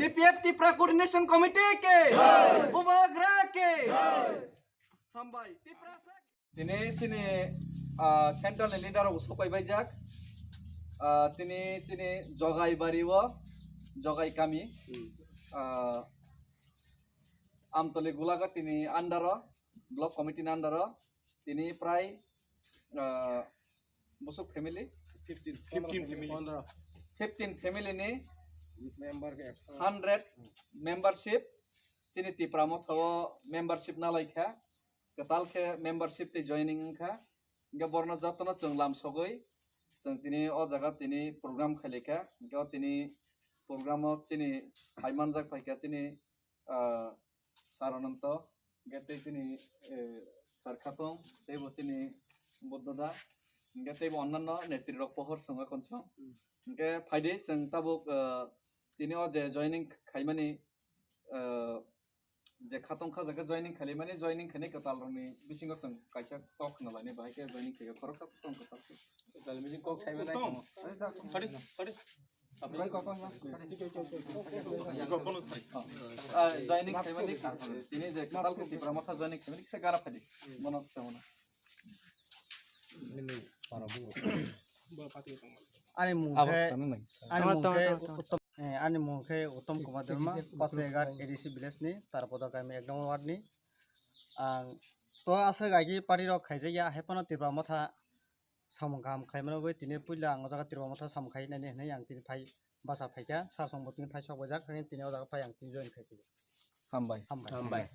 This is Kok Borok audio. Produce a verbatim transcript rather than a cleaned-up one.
T P F Tipra Coordination Committee ke. Bubagra ke. Hambai. Tipra sa- Tini chini, ah, central ni leader rok sopai baijak. Ah, tini chini Jogai bari o, Jogai kami. Ah, Amtoli Gulaga tini under o, block committee ni under o. Tini prai, ah, busuk family fifteen, fifteen family. Fifteen family ni member ke ekso. Hundred membership chini Tipra Motha o membership nalaikha, kwtal khe membership tei joining wngkha. Hingke borno jotono chwng lam sogwi chwng tini o jaga tini program khailaikha. Hingke o tini program o chini hai manjak phaikha chini, ah, Sir Ananto, hingke tei chini, eh, Sir Khatong, tei bo chini Buddha da, hingke tei bo onnanno netri rok pohor swngo khonchong. Hingke phaidi chwng tabuk, ah, tini o je joining khaimani, ah, je khatong kha jaga joining khali mani joining khani kwtal rokni bisingo chwng kaisa kok khna laini bahai khe joining khe khoroksa tong kwtal. Kwtal mani kok khai mani. Sorry, sorry. Ah, joining khaimani tini je kwtal khe Tipra Motha joining khaimani kisa gara phadi. Mono tongmano. Ani mung khe, ani mung khe Uttom, eh, ani mung khe Uttom Kumar Debbarma, Pathurghat A D C village ni, Tarpoda kami ek number ward ni. Ang to aswk agi party rok khaijak ya, hai phano Tipra Motha samung kaham khlai mano bagwi tini puila ang o jaga Tipra Motha samung khai nani hinwi ang tini phai bacha phaikha, sir song bo tini phai sok baijak, tini o jaga phai ang tini join khai phai. Hambai. Hambai. Hambai.